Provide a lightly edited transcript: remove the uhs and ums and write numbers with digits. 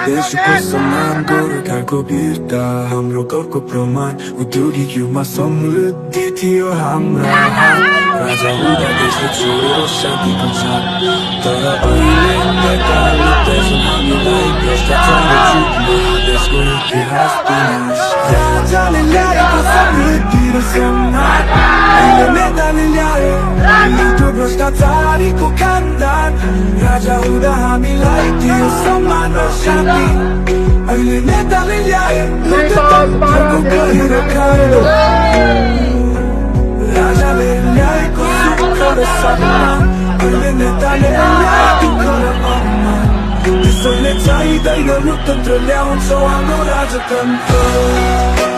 देशको सम्मानको रकारको वीरता हाम्रो गौरवको प्रमाण उद्योगिक युगमा समृद्धि थियो हाम्रा हात राजा हुँदा देशले छोडेर शान्तिको छाप तर अहिले नेताले देशमा हामीलाई भ्रष्टाचार चुक्ने देशको इतिहास विनाश राजाले ल्याएको समृद्धि र सम्मान अहिले नेताले ल्याए लुटो भ्रष्टाचारीको खानदान राजा हुँदा हामीलाई थियो सम्मान र शान्ति अहिले नेताले ल्याए लुटोको गहिरो खाडो राजाले ल्याएको सुख र सम्मान अहिले नेताले ल्याएको दुःख र अपमान त्यसैले चाहिँदैन लोकतन्त्र ल्याउँछौ हाम्रो राजतन्त्र